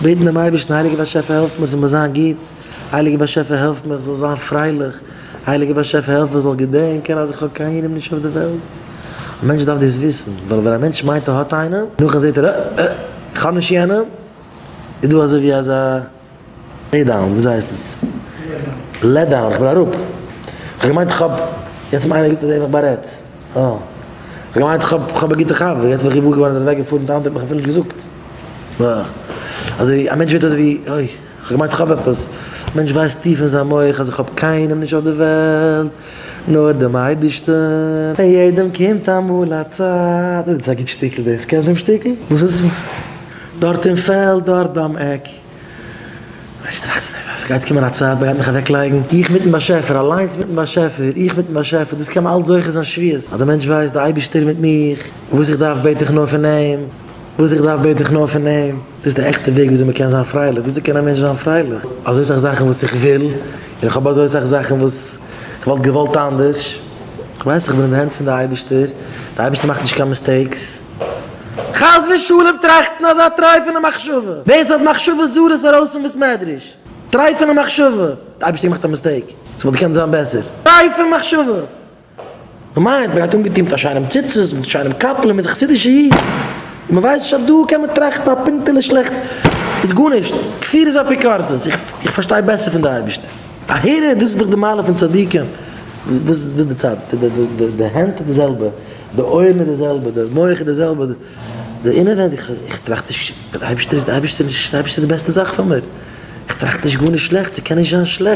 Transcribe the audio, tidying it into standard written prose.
בעטן דעם אייבערשטן, הייליגער באשעפער העלף מיר ס'זאל מיר זיין גוט, הייליגער באשעפער העלף מיר איך זאל זיין פרייליך, הייליגער באשעפער העלף מיר איך זאל געדענקען אז איך האב קיינעם נישט אויף די וועלט. א מענטש דארף דאס וויסן, ווייל ווען א מענטש מיינט ער האט איינעם, נאכדעם זעט ער אה אה איך האב נישט יענעם, איז דא אזוי ווי אזא lay down, וויאזוי הייסט עס? let down, איך בין אראפ. איך האב געמיינט איך האב, יעצט האט מיר איינער געזאגט אז ער האט מיך בארעדט. אה. איך האב געמיינט איך האב, איך האב א גוטע חבר, יעצט בין איך געוואר געווארן אז ער איז אוועק געפארן מיט א אנדערע, האט מיך אפילו נישט געזאגט. אה. אזוי, א מענטש ווערט אזוי ווי, אוי, איך האב געמיינט איך האב עפעס. א מענטש ווייסט טיף אין זיין מח אז איך האב קיינעם נישט אויף די וועלט, נאר דעם אייבערשטן. און יעדעם קומט אמאל א צייט. אוי, דאס איז א גוט שטיקל דאס. קענסט דעם שטיקל? וואס איז? דארט אין פעלד, דארט ביים עק. מענטש טראכט פון דעם, ס'גייט קומען א צייט מ'גייט מיך אוועקלייגן, איך מיטן באשעפער, אליינס מיטן באשעפער, איך מיטן באשעפער, דאס קען מען אלץ זוכה זיין שבועות, אז א מענטש ווייסט די אייבערשטער איז מיט מיך, וואס איך דארף בעט איך נאר פון אים, וואס איך דארף בעט איך נאר פון אים, דאס איז די עכטע וועג וויאזוי מ'קען זיין פרייליך, וויאזוי קען א מענטש זיין פרייליך? אזוי סאך זאכן וואס איך וויל, און איך האב אזוי סאך זאכן וואס איך וואלט געוואלט אנדערש, איך ווייס איך בין אין די הענט פון די אייבערשטער, די אייבערשטער מאכט נישט קיין mistakes. חס ושלום טראכטן אזא טרייפענע מחשבה! ווער ס'האט מחשבות זרות ארויס פון בית מדרש! טרייפענע מחשבה! די אייבערשטער געמאכט א mistake, ס'וואלט געקענט זיין בעסער. טרייפע מחשבה! מ'מיינט מ'גייט אנגעטון מיט א שיינעם ציצית, מיט א שיינעם קאפל און מ'איז א חסידישע איד. און מ'ווייסט נישט אז דא קען מען טראכטן א פינטעלע שלעכט איז גארנישט. כפירה איז אפיקורסות. איך פארשטיי בעסער פון די אייבערשטער. א הרהור, דאס איז דאך די מעלה פון צדיקים. וואס איז די צד? די הענט איז די זעלבע. די אויערן איז די זעלבע, די מח איז די זעלבע, די אינעווענדיג, איך טראכט נישט, דער אייבערשטער איז, דער אייבערשטער איז די בעסטע זאך פאר מיר, איך טראכט נישט גארנישט שלעכטס, ס'קען נישט זיין שלעכט.